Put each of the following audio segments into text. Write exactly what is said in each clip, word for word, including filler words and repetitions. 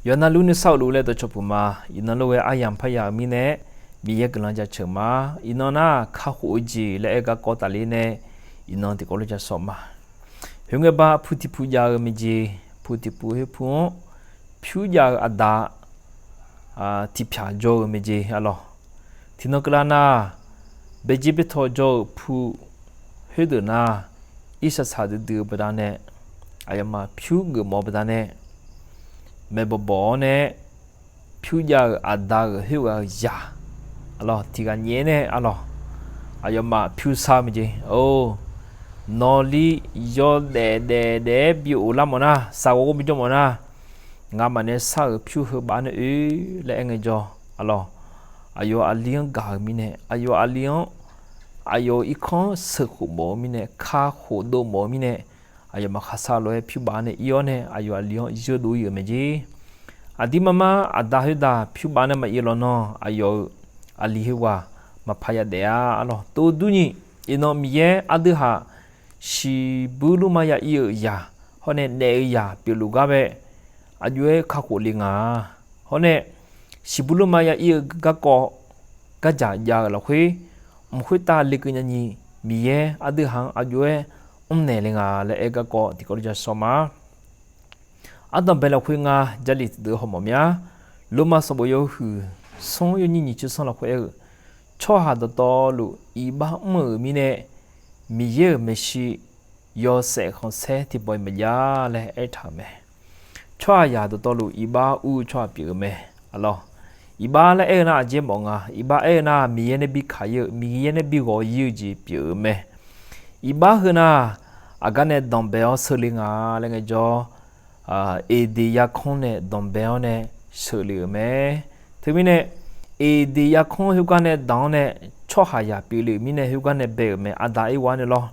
Yawqnan luf nuisar-euq luf laer dawqcawq puq ma. Iqnan lof-aer aryamq parya-euq mirnae, Miqyaer guiqlanq jaceuq ma. Iqnan nar kakhof-eu jeq laer aer garkawv tafler nae, iqnan tiqkawv lof ja sawr ma. Khoerngae bar pu tiq pu jav-eu maeqjeq, pu tiq pu khoer pu-anr pyur jav-eu aqda tiqpyaq jawr-eu maeqjeq arlawq. Tiqnan keuvlar nar, baejeq baetawq jawr-euq pu khoerdeuq nar, irsaq saq duidui-eu baqdanae, aqyawfmaf pyur geufmawf-eu baqdanae, maeqbawq bawq-awr nae pyur jav-euq aqda-euq khoerghaq-euq zaq arlawq, tiqghaq nyaef-aer nae arlawq, aqyawfmaf pyursar-eu maeqjeq, or, nawqli yawdaef daef daef-aer bi of lar mawf nar, saqghawq ghawr bi jawr mawf nar, ngamaf nae sar-euq pyur heu baf nae oe laer aer ngaejawr arlawq, aqyawf aqli-anr gaq-euq mirnae, aqyawf aqli-anr, aqyawf-euq irkanr-anr sheuqkhof mawf-eu mirnae, kakhof dov mawf-eu mirnae, aqyawfmaf khaqsar lof-aer pyur baf nae ir-awr nae aqyawf aqli-anr yeur dov ir-euq mae jeq. Aqdir mar mar aqda khoerdaq pyur baf nae maqir lawq nan, aqyawf-euq aqli khoerghaq maqpar yadaef-a arlawq. Tov durni, iqnan Miqyaer ardui haq shiqbuir lurma ya ir-euq zaq hawr nae naef-eu zaq pyeufluf gar bae aqjox-aer kakhof le nga. Hawr nae shiqbuir lurma ya ir-eu garkawv gardzaq jav-euq lafkhoer, mq khoertav lekeuv nyani, Miqyaer ardui haq-anr aqjox-aer mrnaeq le nga laer aer garkawv tiqkawv lof ja sawr ma. Ardanqbae lafkhoer nga Jarlif tiqdeuq hawmawf mya. Lormav sanqbof yawhuiq smr yawnyir nyiq tser sanr lafkhoer aer-eu, tsawrhaq dawqtawvluf iqbax mr-euq mirnae, Miqyaer-euq maeqshi yawshaef khanqsaer tiqpawf-iq maqjav laer aertaq-euq mae. Tsawrhaqzaq dawqtawvluf iqbax ur-eu tsawrhaq pyeuf-eu mae. Arlawq, iqbax laer aer-eu nar aqjeq mawf nga. Iqbax aer-eu nar Miqyaer nae bi kaq ir-eu, Miqyaer nae bi ghawq ir-eu jeq pyeuf-eu mae. Iqbax heu nar, aqgar nae danqbae-awr seule nga laer ngaejawr, Eqdeq yarkanr nae danqbae-awr nae sheuqle-euq mae. Teumirnae, Eqdeq yarkanr khoergar nae danq-awr nae tsawrhaqzaq pyeufle-euq mirnae khoergar nae bae-euq mae. Aqda ir-awr nae lawr,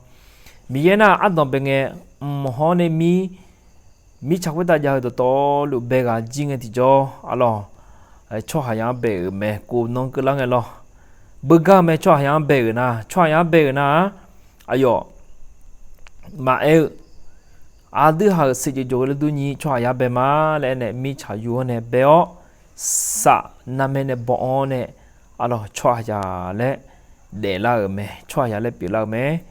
Miqyaer nar ardanqbae ngae, mq hawr nae mir mirtsaq khoertav jav-eu dawqtawvluf bae ghaq jir ngae tiqjawr arlawq, tsawrhaqzaq-anr bae-euq mae. Kof nan keuvlar ngae lawr, beugar-eu mae. Tsawrhaqzaq-anr bae-euq nar, tsawrhaqzaq-anr bae-euq nar, aqyawf maqaer-eu, aqdui haq-euq seqjeq jawq-eu laer durni tsawrhaqzaq-anr bae ma laer aer nae mirtsaq yur-awr nae bae-awr, saf navmae nae baw-awr nae, arlawq, tsawrhaqzaq laer daeflar-euq mae. Tsawrhaqzaq laer pyeuflar-euq mae.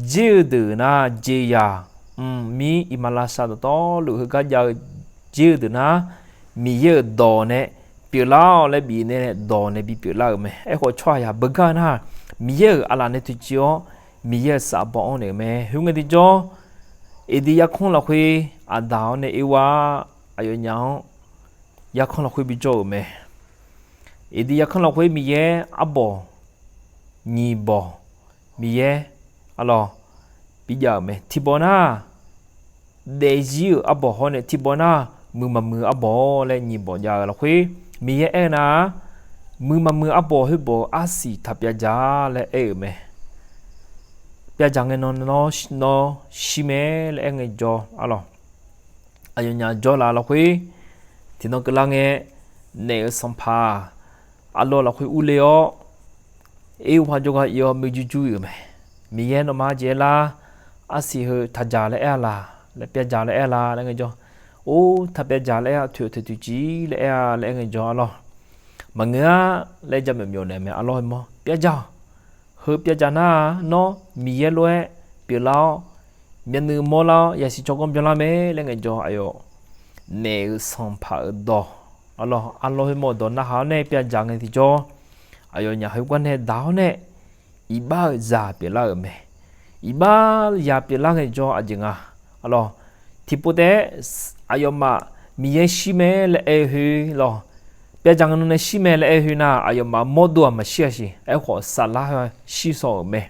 Jer-eu deuq nar jeqzaq, mqmir iqmalavshav dawqtawvluf heugar jav-eu jer-eu deuq nar, Miqyaer-euq dawq nae pyeuflar-awq laer bifnaeq nae dawq nae bipyeuflar-euq mae. Aerkhawf tsawrhaqzaq beugar nar, Miqyaer-euq aqlaf nae toeqciv-awr, Miqyaer-euq saf baw-anr naeq-euq mae. Khoerngae tiqjawr, Eqdeq yarkanr lafkhoer aqda-awr nae ir-awr, aqyawfnyaf-anr yarkanr lafkhoer bijawr-euq mae. Eqdeq yarkanr lafkhoer Miqyaer arbawq nyiq bawq, Miqyaer arlawq bijav-euq mae. Tiqbawq nar, daefzir-euq arbawq hawr nae tiqbawq nar, muiq maqmuiq arbawq laer nyiq bawq jav-eu lafkhoer, Miqyaer aer-eu nar, muiq maqmuiq arbawq khoerbawq-eu arsiq taq pyavdzaq laer aer-euq mae. Pyavdzaq ngae nan nawr shir mae laer aer ngaejawr arlawq, aqyawfnyaf jawrlaf lafkhoer, tiqnan keuvlar ngae, naef-euq sanqpaq aqlawq lafkhoer urle-awr, erwar jawrgar ir-awr muir jur jur-euq mae. Miqyaer nawmaf-anr jeq aer lar, arsiq heu taqdzaq laer aer-a laq, laer pyavdzaq laer aer-a laq laer ngaejawr, or taq pyavdzaq laer aer-a, toeq-eu toeq toeqciv laer aer-a laer aer ngaejawr arlawq, maqngeur-a laer jamaeq myawf naeq mae. Arlawq hemawr pyavdzaq-awq. Heu pyavdzaq nar-aq nawr Miqyaer lof-aer pyeuflar-awr, myavnuiv mawrlar-awr yasiq tsawrganr byanlar mae laer ngaejawr aqyawf naef-euq sanqpaq-euq dawq, arlawq, arlawq hemawr-euq dawq narhaq-awr nae pyavdzaq ngae tiqjawr, aqyawfnyaf heugar nae daq-awr nae iqbax-euq zaq pyeuflar-euq mae. Iqbax zaq pyeuflar ngae tiqjawr aqjeq nga. Arlawq, tiqpov taef-aer aqyawfmaf Miqyaer shir mae laer aer-eu khoer lawr, pyavdzaq ngae nan nae shir mae laer aer-eu khoer nar, aqyawfmaf mawrdo-aq maqshir-a siq. Aerkhawf saflar-a shir saw-euq mae.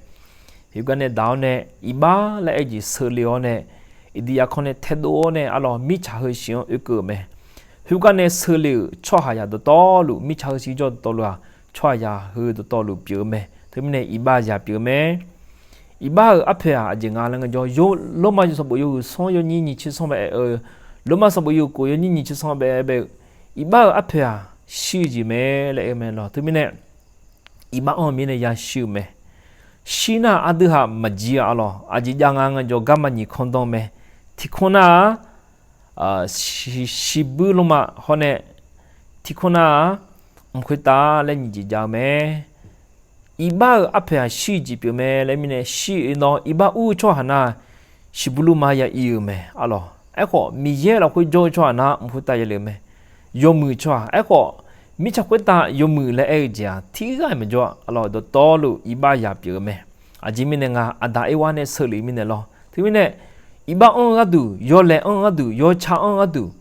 Heugar nae daq-awr nae iqbax laer aer-eu jeq seule-awr nae, Eqdeq yarkanr nae taedov-awr nae arlawq mirtsaq heu shiq-anr oekeuv-euq mae. Khoergar nae seule-euq tsawrhaqzaq dawqtawvluf, mirtsaq heu shiq jawr dawqtawvluf-aq, tsawrhaqzaq heu dawqtawvluf pyeuf-eu mae. Teumirnae iqbax zaq pyeuf-eu mae. Iqbax-euq arpoeq-aq aqjeq nga laer ngaejawr, Lormav sanqbof yawhuiq smr yawnyir nyiq tser sanr bae-eu, Lormav sanqbof yawhuiq kof yawnyir nyiq tser sanr bae-eu, iqbax-euq arpoeq-aq shir-eu jeq mae laer aer-eu mae lawq. Teumirnae iqbax anr-eu mirnae yashir-eu mae. Shir nar aqdui haq maqjir-a arlawq, aqjeq jav nga ngaejawr garma nyiq kanr danr mae. Tiqkanr nar-aq, shiqbuir lorma hawr nae tiqkawv nar-aq, mq khoertav laer nyiq jeq jav-eu mae. Iqbax-euq arpoeq-aq shir-eu jeq pyeuf mae laer mirnae, shir-eu nawr iqbax ur-eu tsawrhaq nar, shiqbuir lorma ya ir-euq mae arlawq. Aerkhawf, Miqyaer lafkhoer jawr-eu tsawrhaq nar, mq khoertav ya le-eu mae. Yawmuiq tsawrhaq, aerkhawf, mirtsaq khoertav yawmuiq laer aer-eu jeq-aq, tirghaq maqjawr-a arlawq, dawqtawvluf iqbax yaq pyeuf-eu mae. Aqjeq mirnae nga, Aqda Erwa nae sheuqlef-eu mirnae lawr. Teumirnae, iqbax anr-eu gharduq, yawlaeq anr-eu gharduq, yawtsaq anr-eu gharduq,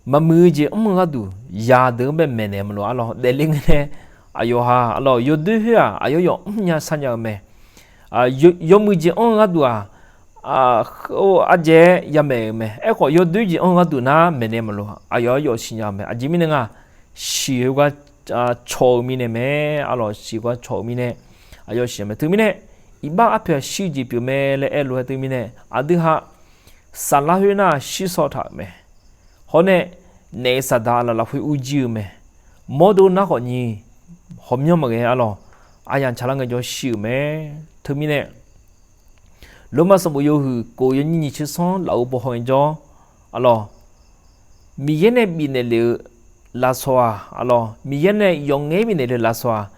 maqmuiq-eu jeq mr-eu gharduq, yadeuq-anr bae maeqnaeq maqlof arlawq. Daefle ngae nae, aqyawf-aq arlawq, yawdoer khoer-aq aqyawf yawf mrnya sharnya-eu mae. Yawmuiq jeq anr-eu gharduq-aq, ardzaeq-aer yamaeq-euq mae. Aerkhawf, yawdoer jeq anr-eu gharduq nar maeqnaeq maqlof, aqyawf-anr yawf siqnya-eu mae. Aqjeq mirnae nga, shiq-eu gar caw-eu mirnae mae arlawq. Shiq-eu gar caw-eu mirnae, aqyawf siqnya mae. Teumirnae, iqbax arpoeq-aq shir-eu jeq pyeuf mae laer aer lof-aer teumirnae, aqdui ha saflar khoer nar shirsaw taq-euq mae. Hawr nae, naef saqdaq laf lafkhoer urjir-eu mae. Mawrdo nar khawf nyiq, hawqmyanr maqghae arlawq, aqyamq tsaqlar ngaejawr shir-euq mae. Teumirnae, Lormav sanqbof yawhuiq kof yawnyir nyiq tser sanr laf-eu baw haw ngaejawr arlawq, Miqyaer nae bifnaeq lef-eu lafsawq-aq arlawq, Miqyaer nae yawf ngaer bifnaeq lef-eu lafsawq-aq,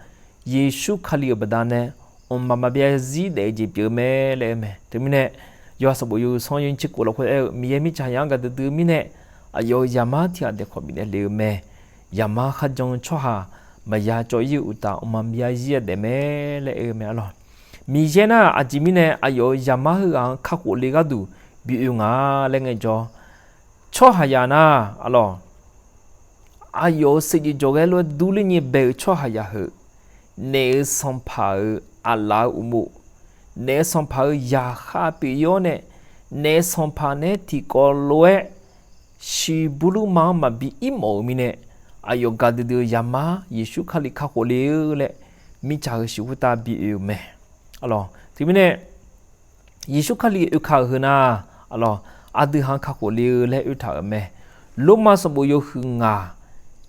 Yeqsur Kali-euq baqdanae mqmaq maqbyav zarzir daef-eu jeq pyeuf-eu mae laer aer-eu mae. Teumirnae, yawhaq sanqbof yawhuiq sanr yawnyir tser kof lafkhoer aer-eu, Miqyaer mirtsaq yar-anr gaqdui dui-eu mirnae, aqyawf-euq zaqmar tiq ghaq daeqkawq bifnaeq lef-eu mae. Zaqmar kharjan-eu tsawrhaq maqya cawv-ir-eu uqtaf, mqmaq maqbyav zarzir yadaef mae laer aer-eu mae arlawq. Miqyaer nar aqjeq mirnae aqyawf-euq zaqmar heughaq-anr kakhof le gharduq bi oe nga laer ngaejawr, tsawrhaqzaq nar arlawq, aqyawf-euq saevdzeuf jawqghaer lof-aer durler nyir bae-eu tsawrhaqzaq heu, naef-euq sanqpaq-euq aqlaf-eu uqmov, naef-euq sanqpaq-euq zaqkhav pyeuf-ir-awr nae, naef-euq sanqpaq naeq-aer tiqkawv lof-aer shiqbuir lurma-anr maqbi ir mawf-euq mirnae, aqyawf gaqdui dui-eu zaqmar Yeqsur Kali kakhof le-eu laer, mirtsaq heu shiq khoertav bi oe-euq mae. Arlawq, teumirnae, Yeqsur Kali oekaq-euq heu nar, arlawq, aqdui ha-anr kakhof le-eu laer oertaq-euq mae. Lormav sanqbof yawhuiq ngaq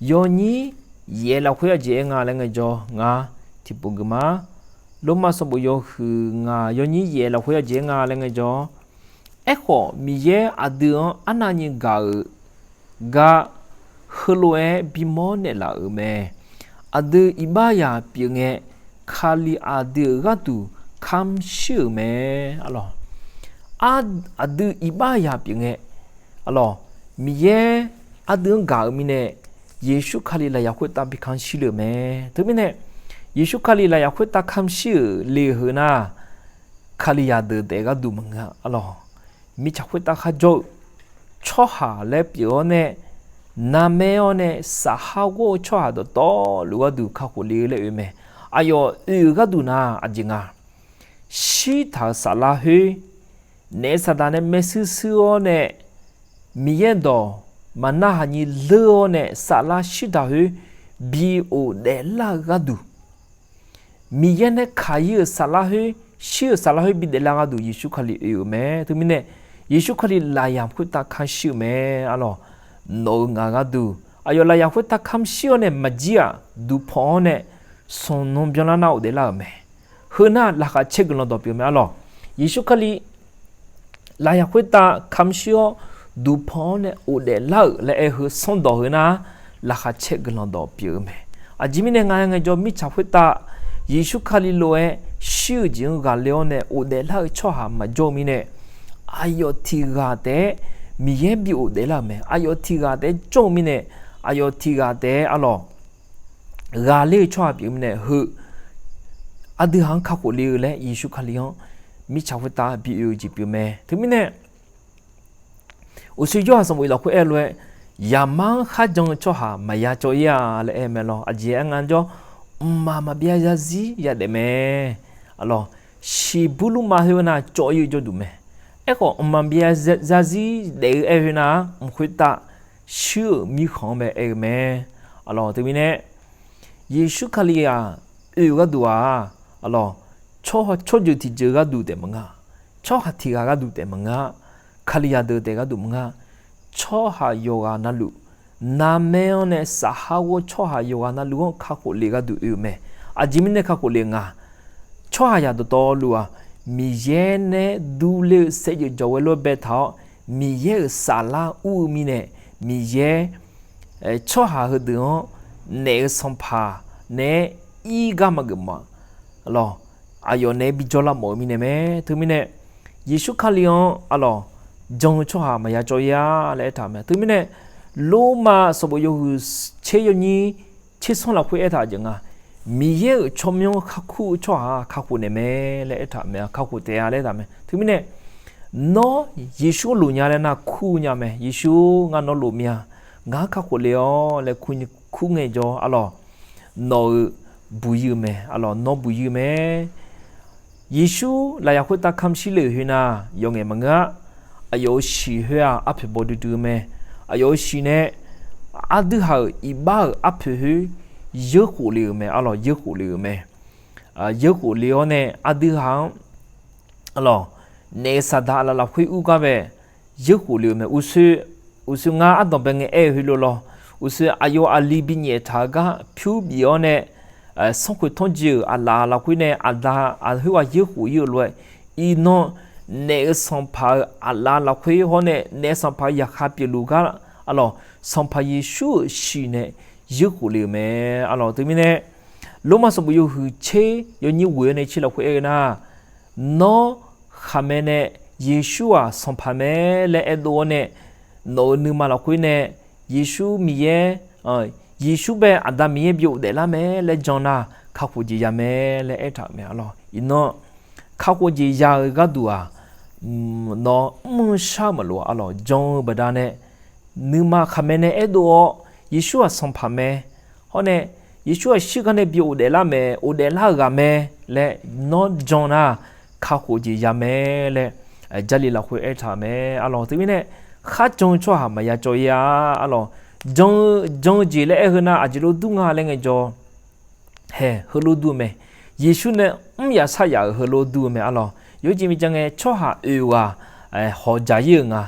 yawnyir yaef lafkhoer aqjeq aer nga laer ngaejawr, ngar tiqpov geuf ma. Lormav sanqbof yawhuiq ngaq yawnyir yaef lafkhoer aqjeq aer nga laer ngaejawr, Aerkhawf, Miqyaer aqdui-anr arnavni gaq-euq gar heulof-aer bimawr naeqlaf-euq mae. Aqdui iqbaxzaq pyeuf ngae, Kali aqdui-euq gharduq kamq shir-euq mae. Arlawq, aqdui iqbaxzaq pyeuf ngae, arlawq, Miqyaer aqdui-anr gaq-euq mirnae, Yeqsur Kali lafyaq khoertav bi kamq shir le-euq mae. Teumirnae, Yeqsur Kali lafyaq khoertav kamq shir-euq le-eu heu nar, Kalizaq deuq taef gharduq maqngeur-a. Arlawq, mirtsaq khoertav kharjawr-eu tsawrhaq laer pyeuf-awr nae, narmaer-awr nae safhar ghawr-eu tsawrhaq dawqtawvluf gharduq kakhof le-eu laer oe mae. Aqyawf oe-euq gharduq nar aqjeq nga, shirtaq-euq saflar khoer, naef saqdaq nae maershuir shuir-awr nae, Miqyaer dawq maqnarhaq nyi leur-awr nae saflar shirtaq khoer bi ghofdaef lar-eu gharduq, Miqyaer nae kaq-ir-euq saflar khoer, shir-euq saflar khoer bi daeflar gharduq Yeqsur Kali oe-euq mae. Teumirnae, Yeqsur Kali lafyaq khoertav kamq shir-euq mae. Arlawq, nawq-euq ngaq gharduq aqyawf lafyaq khoertav kamq shir-awr nae maqjir-aq, duqpanq-awr nae sanqnan byanlar nar ghofdaef lar-euq mae. Heu nar laqkhaq caer guiqlanq dawq pyeuf mae. Arlawq, Yeqsur Kali lafyaq khoertav kamq shir-awr, duqpanq-awr nae ghofdaef lar-euq laer aer-eu sanrdawq heu nar, laqkhaq caer guiqlanq dawq pyeuf-eu mae. Aqjeq mirnae nga ngaejawr, mirtsaq khoertav Yeqsur Kali lof-aer shir-euq jeq-anr ghaqler-awr nae ghofdaef lar-eu tsawrhaq maqjawr-eu mirnae, aqyawf tiq ghaq taef-aer Miqyaer bi ghofdaef lar-euq mae. Aqyawf tiq ghaq taef-aer jawr-eu mirnae, aqyawf tiq ghaq taef-aer arlawq ghaqler-eu tsawrhaq pyeuf-eu mirnae heu, aqdui haq-anr kakhof le-eu laer Yeqsur Kali-anr mirtsaq khoertav bi oe-eu jeq pyeuf mae. Teumirnae, uqshoe yawhaq sanqbof lafkhoer aer lof-aer, zaqmar-anr kharjan-eu tsawrhaq maqya cawv-ir-a laer aer mae lawr. Aqjeq aer nga jawr, mqmaq maqbyav zarzir yadaef mae. Arlawq, shiqbuir lurma khoer nar cawv-ir-eu jawrduq mae. Aerkhawf, mqmaq maqbyav zarzir daef-eu aer khoer nar, mq khoertav shir-euq mirkhanq-anr bae aer-eu mae. Arlawq, teumirnae, Yeqsur Kali-aq oe-eu gharduq-aq, arlawq, tsawrjeuq tiqjeuq gharduq taef maqnga, tsawrhaq tiq ghaq gharduq taef maqnga, Kalizaq deuq taef gharduq maqnga, tsawrhaq yawqghaq navluf, narmaer-anr nae safhar ghawr tsawrhaq yawqghaq navluf-anr kakhof le gharduq oe-eu mae. Aqjeq mirnae kakhof le nga, tsawrhaqzaq dawqtawvluf-aq, Miqyaer nae durler-eu saevdzeuf jawq ghae lof-aer baetaq-awr, Miqyaer-euq saflar ur-eu mirnae, Miqyaer tsawrhaq heudeuq-anr naef-eu sanqpaq naeq-aer ir gar maqgeuf ma. Arlawq, aqyawf naeq-aer bijawr lar mawf-eu mirnae mae. Teumirnae, Yeqsur Kali-anr arlawq jan-eu tsawrhaq maqya cawv-ir-a laer aertaq-euq mae. Teumirnae, Lormav sanqbof yawhuiq tser yawnyir tser sanr lafkhoer aertaq-euq nga, Miqyaer-euq tsawrmyanr kakhof-eu tsawrhaq-aq kakhof naeq mae laer aertaq-euq mae. Kakhof taef-a laer aertaq mae. Teumirnae, nawr Yeqsur-anr lof nya laer nar kur nya mae. Yeqsur, ngar nawr lof mya, ngaq-anr kakhof le-awr laer kur ngaejawr arlawq, nawq-euq buq-ir-eu mae. Arlawq, nawr buq-ir-eu mae. Yeqsur lafyaq khoertav kamq shir le-euq khoernar, yawf ngaeq maqngeur-a. Aqyawf-euq shiq khoer-aq, arpoeq baw duidui-eu mae. Aqyawf-euq shiq nae aqdui haq-euq iqbax-euq arpoeq khoer yeurkhof le-euq mae. Arlawq, yeurkhof le-euq mae. Yeurkhof le-awr nae aqdui haq-anr, arlawq, naef saqdaq aqlaf lafkhoer ur gar bae yeurkhof le-euq mae. Uqshoe, uqshoe ngar ardanqbae ngae aer-eu heulof lawr, uqshoe aqyawf aqli binyaef taq-eu gar pyur bif-awr nae, sanrkhoeq tanrjoe-euq aqlaf lafkhoer nae aqda aqkhoerghaq yeurkhof-ir-eu lof-aer, iqnan naef-euq sanqpaq-euq aqlaf lafkhoer hawr nae naef sanqpaq-euq zaqkhav pyeufluf gar, arlawq, Sanqpaq Yeqsur-euq shiq nae yeurkhof le-euq mae. Arlawq, teumirnae, Lormav sanqbof yawhuiq tser yawnyir ghoeq-awr nae tser lafkhoer aer-eu nar, nawr khaqmae nae Yeqsur-aq sanqpaq mae laer aerdov-awr nae, nawq-euq nuima lafkhoer nae Yeqsur Miqyaer, Yeqsur bae Aqda Miqyaer bi ghofdaef lar mae laer jan nar, kakhof jeq ya mae laer aertaq-euq mae. Arlawq, iqnan kakhof jeq ya-eu gharduq-aq, nawr mr-eu shar-eu maqlof-a. Arlawq, jan-eu baqdanae nuima khaqmae nae aerdov-awr, Yeqsur-aq sanqpaq mae, hawr nae Yeqsur-aq shirgar nae bi ghofdaef lar mae, ghofdaef lar-euq ghaq mae laer nawr jan nar, kakhof jeq ya mae laer Jarlif lafkhoer aertaq-euq mae. Arlawq, teumirnae, kharjan-eu tsawrhaq maqya cawv-ir-a. Arlawq, jan-eu jeq laer aer-eu nar aqjeq lof dur nga laer ngaejawr, hae, heulof dur-eu mae. Yeqsur nae mr yaf shar yaf-euq heulof dur-eu mae. Arlawq, yawjeq mirjan ngae tsawrhaq oeq ghaq hawq dzaq-ir-euq nga.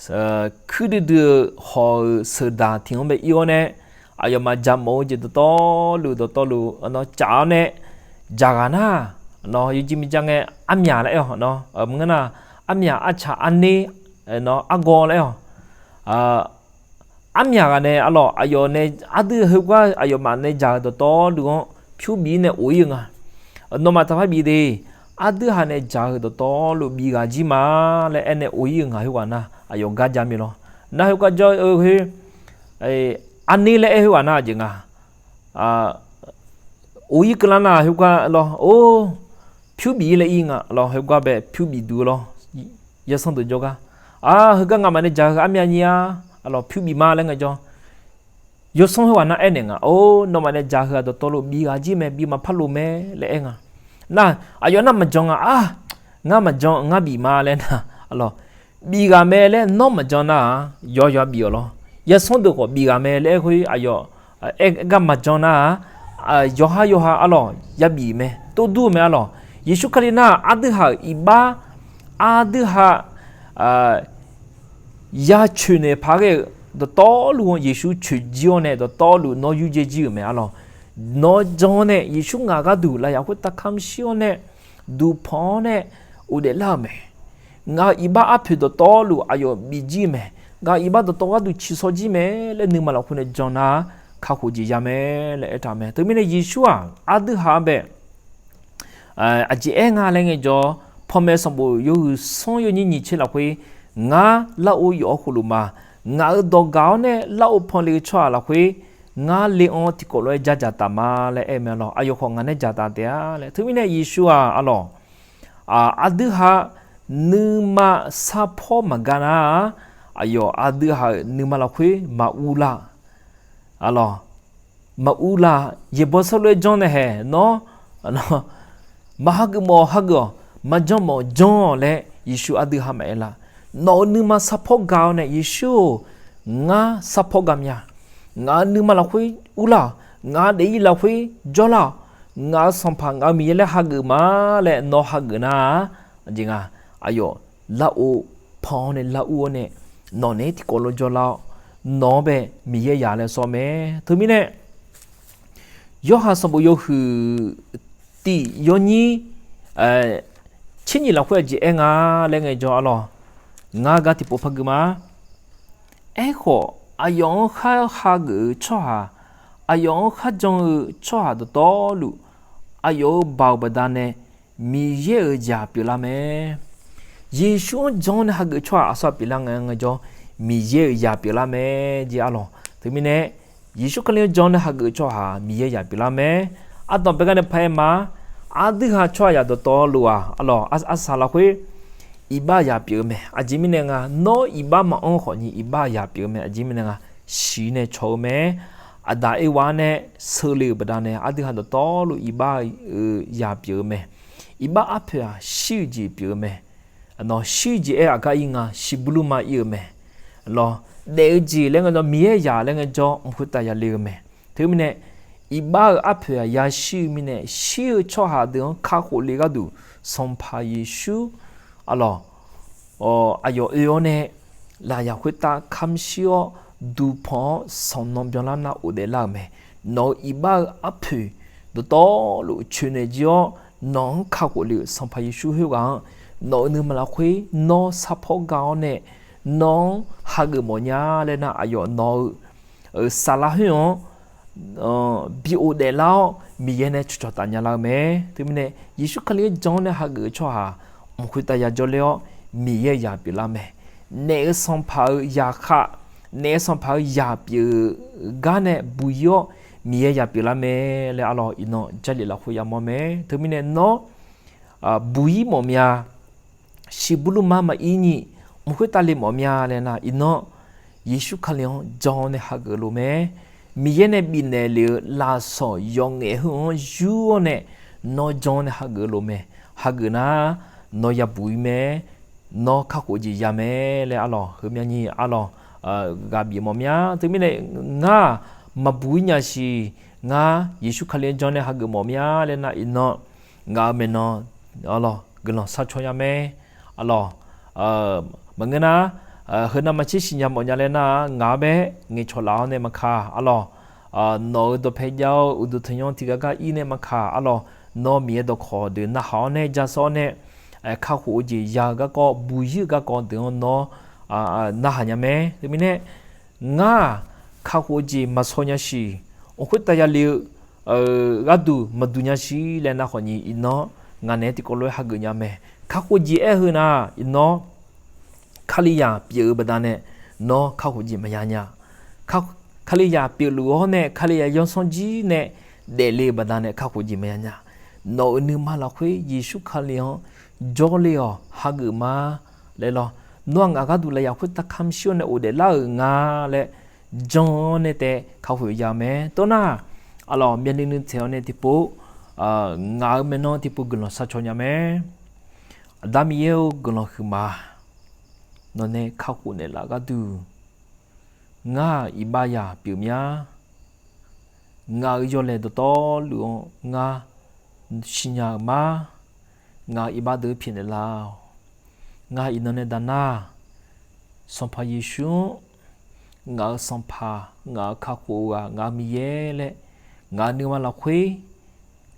Kuir duidui-eu hawq-euq sheuqdaq tiq-anr bae ir-awr nae, aqyawfmaf jaqmawf-eu jeq dawqtawvluf dawqtawvluf nawr caf-awr nae, dzaq ghaq nar, nawr yawjeq mirjan ngae armyaq laer aer-awq. Nawr maqngeur nar, armyaq arcaq arner, nawr argawv laer aer-awq. Armyaq ghaq nae arlawq, aqyawf nae aqdui heugar aqyawfmaf nae dzaq-euq dawqtawvluf-anr pyur bif-ir nae of-ir-eu nga. Nawmaf taqpar bif de, aqdui haq nae dzaq-euq dawqtawvluf bif ghaq jir ma laer aernae of-ir-eu nga. Khoerghaq nar aqyawf gar ja mir lawr. Nar khoergar jawr-eu khoer, arner laer aer khoerghaq nar aqjeq nga. Of-ir keuvlar nar khoergar lawr, or, pyur bif-ir laer ir nga lawr, khoergar bae pyur bif duq-eu lawr. Yawsanr deuq jawrgar, a, heugar ngamaf nae dzaq-eu armyaq nyir-a, arlawq, pyur bif ma laer ngaejawr, yawsanr khoerghaq nar aernaeq nga, or, nawmaf nae dzaq-eu ghaq dawqtawvluf bif ghaq jir mae, bif maqpar lof mae laer aer nga. Nar, aqyawf nar maqjan nga, a, ngar maqjan, ngar bif ma laer nar, arlawq, bif ghaq mae laer nawr maqjan nar-aq, yawqha yawqha bif-awq lawr. Yawsanr deuq khawf bif ghaq mae laer aer khoer aqyawf, aer gar maqjan nar-aq, yawqha yawqha arlawq ya bif mae, tov dur-eu mae arlawq. Yeqsur Kali nar-aq, aqdui haq-euq iqbax, aqdui haq ya coeqnaeq paq ghae-eu dawqtawvluf-anr Yeqsur coeqjir-awr nae dawqtawvluf nawr yurdzae jir-euq mae arlawq. Nawr jan-awr nae Yeqsur ngaq gharduq lafyaq khoertav kamq shir-awr nae, duqpanq-awr nae ghofdaef lar-euq mae. Ngaq-euq iqbax arpoeq dawqtawvluf aqyawf bif jir mae. Ngaq-euq iqbax dawqtawv gharduq ciqsaw jir mae laer nuima lafkhoer nae jan nar, kakhof jeq ya mae laer aertaq mae. Teumirnae Yeqsur-aq, aqdui haq-anr bae aqjeq aer nga laer ngaejawr, panmaeq sanqbof yawhuiq sanr yawnyir nyiq tser lafkhoer, ngar larghov yawf-awr khofluf ma. Ngaq-euq dawq gaq-awr nae larghov pan le-eu tsawrhaq lafkhoer, ngar le-anr tiqkawv lof-aer ja dzaqtaf ma laer aer-eu mae arlawq. Aqyawf khawf ngaq nae dzaqtaf taef-a laer. Teumirnae Yeqsur-aq arlawq, aqdui haq nuima sarpawr maqga nar, aqyawf aqdui haq-euq nuima lafkhoer maqur lar arlawq. Maqur lar, yaeqbawq sarlof-aer janr nae haeq nawr, maqhageuf mawf hageuf-awq, maqjan mawf janr-awq laer Yeqsur aqdui haq maqaer lar. Nawq-euq nuima sarpawr ga-awr nae, Yeqsur-or, ngar sarpawr ga mya. Ngaq-euq nuima lafkhoer urlar-awq. Ngaq-euq daef-ir lafkhoer jawrlar-awq. Ngaq-euq Sanqpaq, ngaq-euq Miqyaer laer hageuf ma laer nawr hageuf nar, aqjeq nga, aqyawf larghov pan-awr nae lar ur-awr nae, nawq naeq-aer tiqkawv lof jawrlar-awr, nawq-anr bae Miqyaer ya laer sawr mae. Teumirnae, Yorhaq sanqbof yawhuiq tiq yawnyir tser nyiq lafkhoer aqjeq aer nga laer ngaejawr arlawq, Ngar gar tiqpov par gui ma. Aerkhawf, aqyawf-anr khar hageuf-eu tsawrhaq, aqyawf-anr kharjan-eu tsawrhaq dawqtawvluf, aqyawf-euq baoq baqdanae Miqyaer-euq zaq pyeuflar mae. Yeqsur-anr jan-awr nae hageuf tsawrhaq aqsur pyeuflar ngae ngaejawr, Miqyaer-euq zaq pyeuflar mae jeq arlawq. Teumirnae, Yeqsur Kali-anr jan-awr nae hageuf tsawrhaq Miqyaer zaq pyeuflar mae. Ardanq bae gar nae paq-aer ma. Aqdui ha tsawrhaqzaq dawqtawvluf-aq arlawq, arsaq lafkhoer iqbax zaq pyeuf-eu mae. Aqjeq mirnae nga, nawr iqbax maqanr khawfni iqbax zaq pyeuf-eu mae. Aqjeq mirnae nga, shiq nae caw-eu mae. Aqdaq Erwa-anr nae seule-euq baqdanae aqdui ha dawqtawvluf iqbax-euq zaq pyeuf-eu mae. Iqbax arpoeq-aq shir-eu jeq pyeuf-eu mae. Nawq shir-eu jeq aer aqgar ir nga, shiqbur lurma ir-eu mae. Lawq, daef-eu jeq laer ngaejawr, Miqyaer zaq laer ngaejawr, mq khoertav yale-eu mae. Teumirnae, iqbax-euq arpoeq-aq yashir-eu mirnae, shir-eu tsawrhaq deuq-anr kakhof le gharduq, Sanqpaq Yeqsur arlawq, aqyawf oe-awr nae lafyaq khoertav kamq shir-awr, duqpanq-awr sanqnan byanlar nar ghofdaef lar-euq mae. Nawq-euq iqbax-eu arpoeq dawqtawvluf coeqnaeq jir-awr, nawq-anr kakhof le-euq Sanqpaq Yeqsur khoerghaq-anr, nawq-euq nuima lafkhoer nawr sarpawr ga-awr nae, nawq-anr hageuf mawfnya laer nar, aqyawf nawq-eu saflar khoer-anr bi ghofdaef lar-awr, Miqyaer nae cawqcawq taf nya lar-eu mae. Teumirnae, Yeqsur Kali-anr jan-awr nae hageuf-eu tsawrhaq mq khoertav yajawr ler-awr, Miqyaer-euq zaq pyeuflar mae. Naef-euq sanqpaq-euq zaqkhav, naef-euq sanqpaq-euq zaq pyeuf gar nae buq ir-awr, Miqyaer zaq pyeuflar mae laer arlawq, iqnan Jarlif lafkhoer yamawr mae. Teumirnae nawr buq ir mawf mya, shiqbur lurma maqir nyi, mq khoertav le mawf mya laer nar, iqnan Yeqsur Kali-anr jan-awr nae hageuf lof mae. Miqyaer nae bifnaeq lef-eu lafsawq yawqngaef heu-anr yur-awr nae, nawr jan-awr nae hageuf lof mae. Hageuf nar, nawr yabuq ir mae. Nawr kakhof jeq ya mae laer arlawq, heumya nyi arlawq, ghaq bif mawf mya. Teumirnae, ngar-aq maqbuq ir nya siq. Ngar Yeqsur Kali-anr jan-awr nae hageuf mawf mya laer nar, iqnan ngaq-euq maeqnan arlawq guiqlanq sharcaw nya mae. Arlawq, maqngeur nar, heu navmaqtser siqnya mawfnya laer nar, ngaq-anr bae ngaeqcawq laf-awr nae maqkaq arlawq, nawq-euq dawqpae jav-eu uqduq tanqnymr tiqghaq gar ir nae maqkaq arlawq, nawr Miqyaer dawqkawq deuq narhaq-awr nae ja sawr-awr nae, kakhof-eu jeq ya-eu garkawv, buq ir-eu garkawv deuq-anr nawr narhaq nya mae. Teumirnae, ngar-aq kakhof-eu jeq maqshaw nya siq. Mq khoertav yale-eu gharduq maqduq nya siq laer nar khawfnyi, iqnan ngaq naeq-aer tiqkawv lof-aer hageuf nya mae. Kakhof jeq aer-eu nar, iqnan Kalizaq pyeuf-eu baqdanae nawr kakhof jeq maqya nya. Kalizaq pyeufluf-awr nae Kalizaq yawsanr jir nae daefle-eu baqdanae kakhof jeq maqya nya. Nawq-euq nuima lafkhoer Yeqsur Kali-anr jawrle-awq, hageuf ma laer lawr. Nawr-aq ngaq gharduq lafyaq khoertav kamq shir-awr nae ghofdaef lar-euq nga laer jan-awr nae taef kakhof ya mae. Tov nar, arlawq, myavnuiv nuiv taeq-awr nae tiqpov ngaq-euq maeqnan tiqpov guiqlanq sharcaw nya mae. Aqda Miqyaer-or, guiqlanq huiqma. Nawqnae kakhof naeqlaf gharduq ngar-aq iqbaxzaq pyeuf mya. Ngaq-euq yawlaeq dawqtawvluf-anr ngar siqnya-euq ma. Ngaq-euq iqbax deuq pyaeqnaeq lar-awq. Ngar iqnan nae daqnar, Sanqpaq Yeqsur-anr ngaq-euq Sanqpaq, ngaq-euq kakhof-eu ghaq, ngaq-euq Miqyaer laer, ngaq-euq nuima lafkhoer,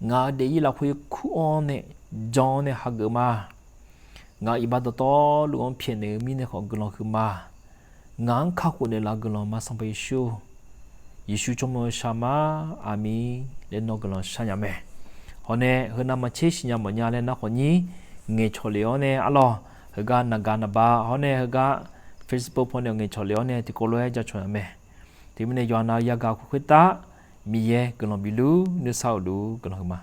ngaq-euq daefzir lafkhoer kur-awr nae jan-awr nae hageuf ma. Ngaq-euq iqbax dawqtawvluf-anr pyaeqnaeq-eu mirnae khawf guiqlanq huiqma. Ngaq-anr kakhof naeqlaf guiqlanq ma Sanqpaq Yeqsur. Yeqsur tsawrmyanr-eu shar ma. Aqmeq laer nawr guiqlanq sharnya mae. Hawr nae heu navmaqtser siqnya mawfnya laer nar khawfnyir ngaeqcawq lef-awr nae arlawq, heugar naqgaq naqba hawr nae heugar Facebook paw nae ngaeqcawq lef-awr nae tiqkawv lof-aer jacawq nya mae. Teumirnae yawqha nav-eu yagaq khoertav Miqyaer guiqlanq bifluf nuisar-euq luf guiqlanq huiqma.